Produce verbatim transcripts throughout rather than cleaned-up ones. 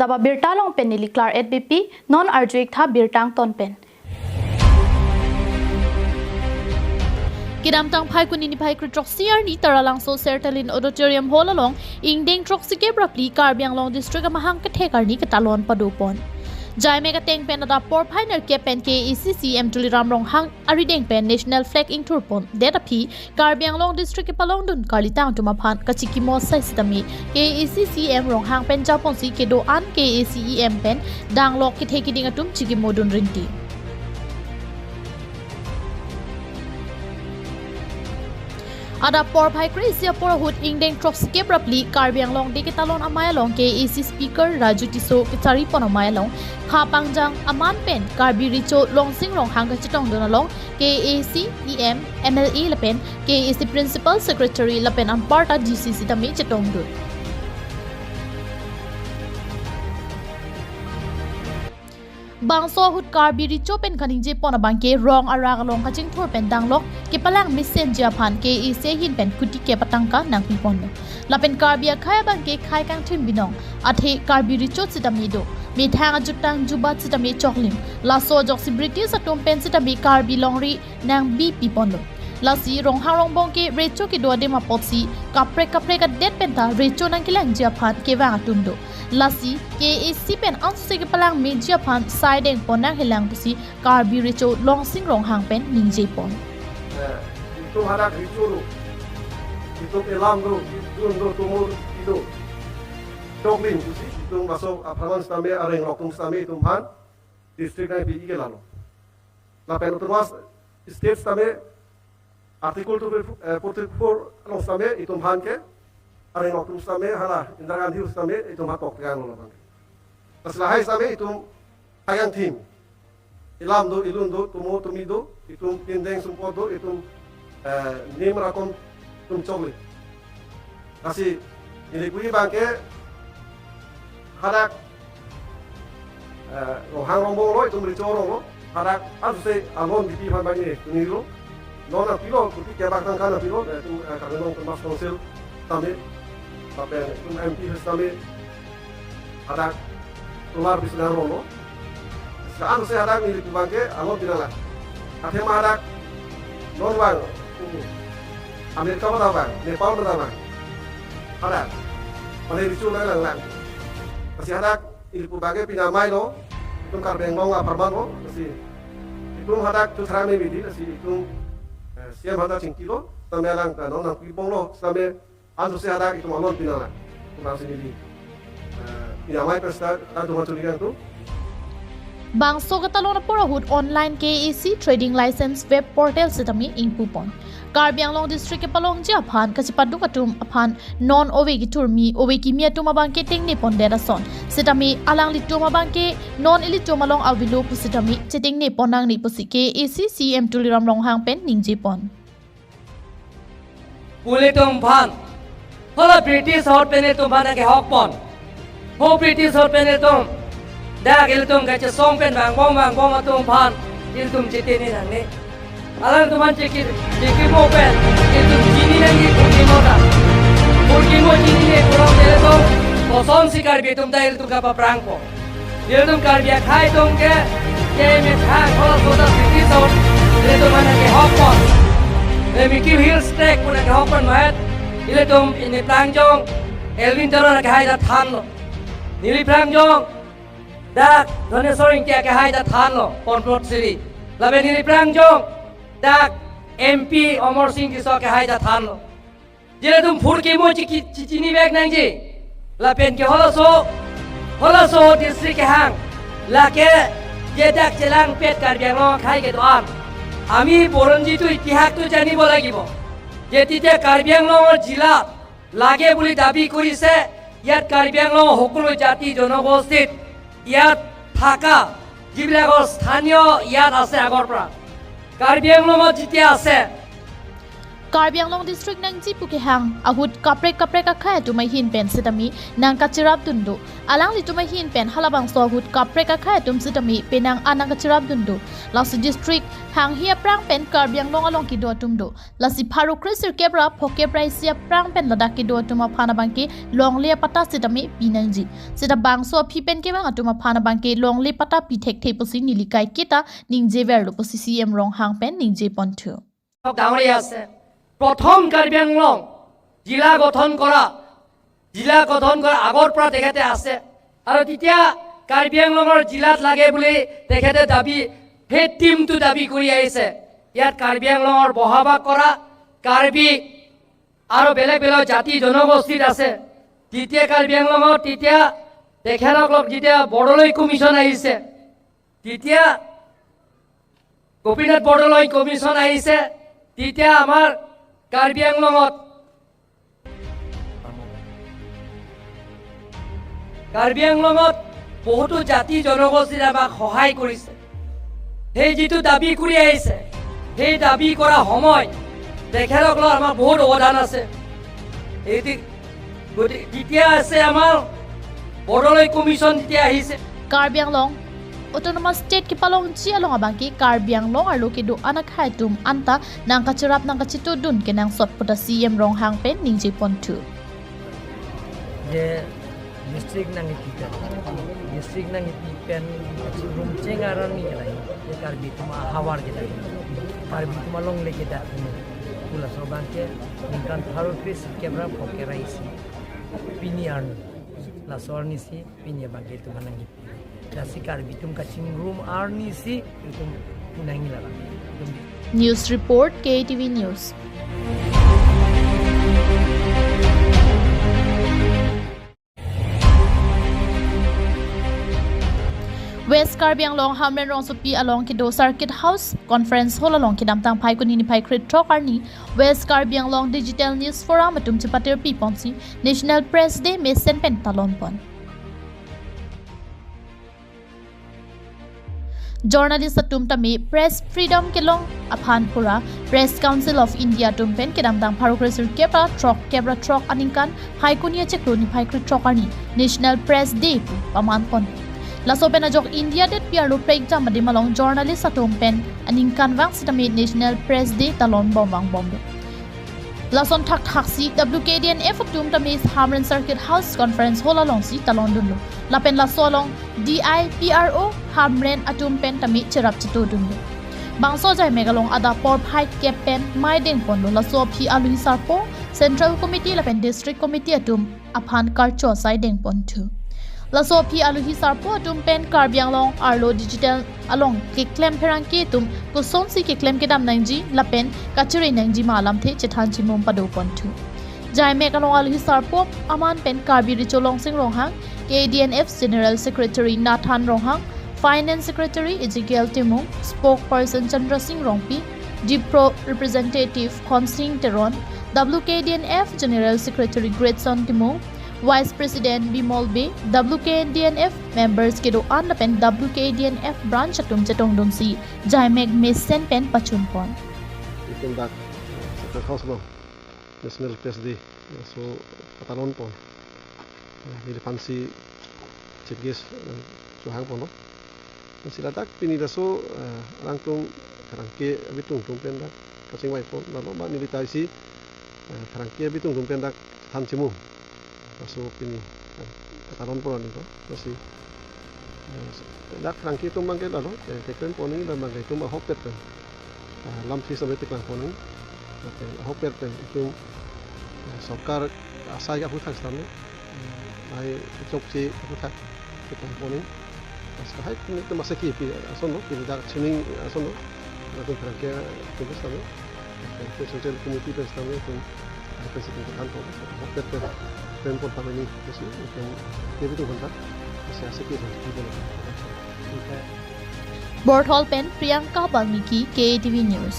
Daba birta along pen neli Claret Beypi, non arju-ik tha birta angton pen. Kedamtang Phaikuni niphai kre-throksi arni Taralangso Sertalin Auditorium Hall along ingdeng throksi kep ra phli Karbi Anglong District amahang kethek arni ketalon padopon. Jaime kateng pen adap porphai nerkep pen K A A C C E M Tuliram Ronghang arideng pen National Flag ingthurpondet aphi Karbi Anglong District kepalongdun karlitang atum aphan kachikimo asai sitame K A A C C E M Ronghang pen japonsi kedo-an K A A C E M pen danglok kethe kiding atum chikimodun rinti. Adap porphai kre-isi apor ahut ingdeng throksi kep ra phli Karbi Anglong Day ketalon amei along K A A C Speaker Raju Tisso kecharipon amei along kha pangjang aman pen Karbi Recho Longsing Ronghang kachetongdun along K A A C E M, M L A lapen K A A C Principal Secretary lapen anparta D C sitame chetongdun. Bangso ahut Karbi Recho pen kaningjepon abangke rong arak along kachingthur pen danglok kepalang mesenji aphan K A A C ahin pen kuti kep atangka nangpiponlo. Lapen Karbi akhei abangke khei kangthim binong, athe Karbi Recho sitame do, methang ajutang jubat sitame choklim. Laso ajoksi British atum pen sitame Karbi longri nangbipiponlo. Lasi Ronghang Rongbong ke Recho kedo adim apotsi kaprek kaprek adet penta Recho nangkelangji aphan kevang atum do. Lasi K A A C pen ansi kepalang meji aphan sai dengpon nanghelang pusi Karbi Recho Longsing Ronghang pen ningjepon. Eh, itum hadak Recho do, itum elam do, itum do, tumur do, choklim pusi itum laso apharman sitame areng rok atum sitame itum aphan district nangpi-ik ke lalo. Lapen autonomous state sitame Article two forty-four along sitame itum aphan ke, areng rok atum sitame hala Indira Gandhi sitame itum aphan toktegang lo abangke. Lasi lahai sitame itum khei kangthim, elam do, elun do, tumo tumi do, itum pindeng sumpot do, itum, eh, nim rakom itum choklim. Lasi neli pu abangke hadak, eh, Ronghang Rongbong lo, itum Recho arong lo, hadak ansi alon bipi aphan abang neli tunilo. Non nangpilo, kuti kep atangka nangpilo, eh, itum, eh, Karbi Anglong Autonomous Council sitame, lapen itum M P sitame, hadak Tular Bisnang arong lo. Sa-an se hadak neli pu abangke alon pinanglang. Athema hadak non vang, America mata vang, Nepal mata vang, hadak mane Recho nanglang lang. Lasi hadak neli pu abangke pini amei lo, itum Karbi Anglong apharman lo. Lasi itum hadak tu thrang ne bidi, lasi itum, eh, C E M hadak chingkilo, sitame alangta non nangpipon lo, sitame ansi hadak itum alon pinanglang. Itum aphansi neli, eh, pini amei pen seta, ta tuman chuli kangtung. Bangso ketalon apor ahut online K A A C trading license web portal sitame ingpupon. Karbi Anglong District kepalongji aphan kachepaduk atum aphan non ove kethurmi, ove kimi atum abangke tengnepondet ason. Sitame alanglitum abangke non ilitum along avelo pusitame chetengnepon nangne pusi K A A C C E M Tuliram Ronghang pen ningjepon. Pu ilitum aphan, hala British ahut pen ilitum aphan nangkehokpon. Ho British ahut pen ilitum, dak ilitum kachesong pen vangbom vangbom atum aphan ilitum chetene nangne. Alangtum aphan cheki, chekimo pen ilitum chini nangji phurkimo ta. Phurkimo chinine pulote ilitum kosonsi Karbi atum ta ilitum kapaprangpo. Ilitum Karbi akhei atum ke, ke methang halaso ta British ahut ilitum aphan nangkehokpon. Ilitum Mikir Hills Tract pu nangkehokpon mahet, ilitum neli phrang jong Elwin Teron akehai ta thanlo. Neli phrang jong dak Dhaneswar Ingti akehai ta thanlo, Ponplot Siri. Lapen neli phrang jong dak M P Amarsing Tisso akehai ta thanlo. Jele ilitum phurkimo chiki-, chichinivek nangji. Lapen ke halaso, halaso district kehang, lake jedak chelangpet Karbi Anglong akhei kedo-an, আমি বুৰঞ্জীটো, ইতিহাসটো জানিব লাগিব। যে তেতিয়া কাৰ্বি আংলঙৰ জিলা লাগে বুলি দাবী কৰিছে, ইয়াত কাৰ্বি আংলঙৰ সকলো জাতি জনগোষ্ঠীত ইয়াত থকা যিবিলাকৰ স্থানীয় ইয়াত আছে আগৰ পৰা, কাৰ্বি আংলঙত যেতিয়া আছে, Karbi Anglong District nangji pu kehang ahut kaprek kaprek akhei atum ahin pen sitame nangkachirap dun do. Alanglitum ahin pen halabangso ahut kaprek akhei atum sitame penang an nangkachirap dun do. Lasi district hanghi aphrang pen Karbi Anglong along kedo atum do. Lasi pharo kre sirkep ra phokep ra isi aphrang pen ladak kedo atum aphan abangke longle apatta sitame pinangji. Sita bangso aphi pen kevang atum aphan abangke longle patta pi thekthe pusi neli kaiketa ningjeverlo pusi C M Ronghang pen ningje ponthu. ডাঙৰীয়া আছে। প্ৰথম কাৰ্বি আংলং জিলা গঠন কৰা, জিলা গঠন কৰাৰ আগৰ পৰা তেখেতে আছে। আৰু তেতিয়া কাৰ্বি আংলঙৰ জিলাত লাগে বুলি তেখেতে দাবী, সেই টিমটো দাবী কৰি আহিছে। ইয়াত কাৰ্বি আংলঙৰ বসবাস কৰা কাৰ্বি আৰু বেলেগ বেলেগ জাতি জনগোষ্ঠীত আছে। তেতিয়া কাৰ্বি আংলঙত তেতিয়া তেখেতসকলক যেতিয়া বৰদলৈ কমিশ্যন আহিছে, তেতিয়া গোপীনাথ বৰদলৈ কমিশ্যন আহিছে, তেতিয়া আমাৰ কাৰ্বি আংলঙত, কাৰ্বি আংলঙত বহুতো জাতি জনগোষ্ঠীয়ে আমাক সহায় কৰিছে। সেই যিটো দাবী কৰি আহিছে, সেই দাবী কৰা সময় তেখেতসকলৰ আমাৰ বহুত অৱদান আছে। এই দি-, গতিকে যেতিয়া আছে আমাৰ বৰদলৈ কমিশ্যন যেতিয়া আহিছে, Karbi Anglong Autonomous State kepalongji along abangke Karbi Anglong arlo kedo-an akhei atum anta nangkachirap nangkachito dun kenangsot puta C M Ronghang pen ningje ponthu. Je district nangkipi pen, district nangkipi pen, rumcheng aran ni kedai, je Karbi atum ahavar kedai, Karbi atum alongle kedai, pu laso abangke ningkan pharo kre sirkep ra phokep ra isi pini arni, laso arni si pini abangke itum nangkipi. Lasi Karbi atum kachingrum arni si itum pinangji ladak. News report, K T V News. West Karbi Anglong Hamren Rongsopi along kedo Circuit House Conference Hall along kedamtang Phaikuni niphai krethrok arni West Karbi Anglong Digital News Forum atum chepatirpi ponsi National Press Day mesen pen talon pon. Journalist atum tame press freedom kelong aphan pura Press Council of India atum pen kedamtang pharo kre sirkep ra throkkep ra throk aningkan Phaikuni achiklo niphai krethrok arni National Press Day pu paman pon. Laso pen ajok India detpi arlo prekjam adim along journalist atum pen aningkanvang sitame National Press Day talon bom vangbom do. Lason thakthak si W K D N F atum tame Hamren Circuit House Conference Hall alongsi talon dunlo. Lapen laso along D I P R O Hamren atum pen tame cherap chito dunlo. Bangso ajaimek along adap porphai kep pen mei deng ponlo. Laso aphi aluhi sarpo, Central Committee lapen District Committee atum aphan karcho asai deng ponthu. Laso aphi aluhi sarpo atum pen Karbi Anglong arlo digital along keklem pherangke atum kosonsi keklem kedam nangji lapen kachere nangji ma alamthe chethan chimum pado ponthu. Ajaimek along aluhi sarpo aman pen Karbi Recho Longsing Ronghang, K D N F General Secretary Nathan Ronghang, Finance Secretary Ezekiel Timung, Spokesperson Chandra Singh Rongpi, Dipro Representative Khonsing Teron, W K D N F General Secretary Greatson Timung, Vice President Bimol Bey, W K D N F members kedo-an lapen W K D N F branch atum chetong dunsi ajaimek mesen pen pachun pon. Itum dak Circuit House along National Press Day laso patalon pon. Eh, neliphansi chief guest, eh, chohang ponlo. Lasi ladak pini laso, eh, alangtum pherangke abitung atum pen dak kachingvai pon, lalo ma neli taisi, eh, pherangke abitung atum pen dak than chimum. Laso pini, eh, patalon pon nangkok. Lasi, eh, dak pherangke atum abangke lalo, eh, keklem pon nangji abangke itum ahokpet pen, ah, lamthe sitame teklang pon nangji. Lapen ahokpet pen itum, ah, sorkar asai aphuthak sitame, ah, ai chokche aphuthak teklang pon nangji. Pas kahai pini itum ase kipi asonlo, pini dak sining asonlo. Lapen pherangke atum sitame, lapen Central Committee pen sitame itum, ah, pen sitame teklang pon, ahokpet pen, pen pon pameni, lasi itum kebi tu banta, lasi ase ki banta. Borthol pen Priyanka Balmiki, K A T V News.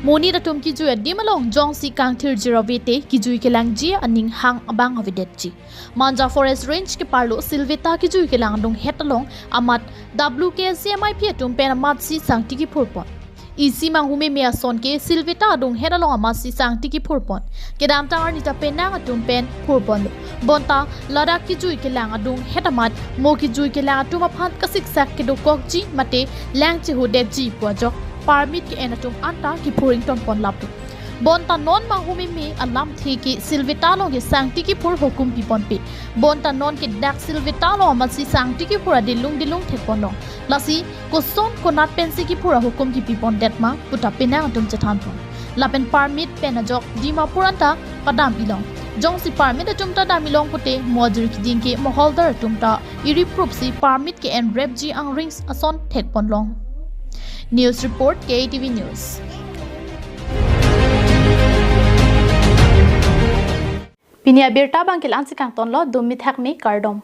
Monit atum kijui adim along jongsi kangthir jirave te kijui kelangji aning hang abang avedetji. Manja Forest Range keparlo Silveta kijui kelang adunghet along amat W K S C M I P atum pen amatsi sangti kiphurpon. Isi manghumeme ason ke Silveta adunghet along amatsi sangti kiphurpon. Kedamtang arni ta penang atum pen phurponlo. Bonta ladak kijui kelang adunghet amat mo kijui kelang atum aphan kasiksak kedokokji mate lang chehudetji pu ajok permit ke-en atum anta kiphur ingtonpon laplo. Bonta non manghumeme alamthe ke Silveta along ke sangti kiphur hukum piponpe. Bonta non ke dak Silveta along amatsi sangti kiphur adilung dilung thekponlong. Lasi koson konat pensi kiphur ahukum kipipondet ma puta penang atum chethanpon. Lapen permit pen ajok Dimapur anta padam ilong. Jongsi permit atum ta dam ilong pute mo ajir kiding ke moholdar atum ta iri prupsi permit ke-en repji angrings ason thekponlong. News report, K A T V News. Pini abirta abang ke la-ansi kangtonlo, dum mithak me kardom.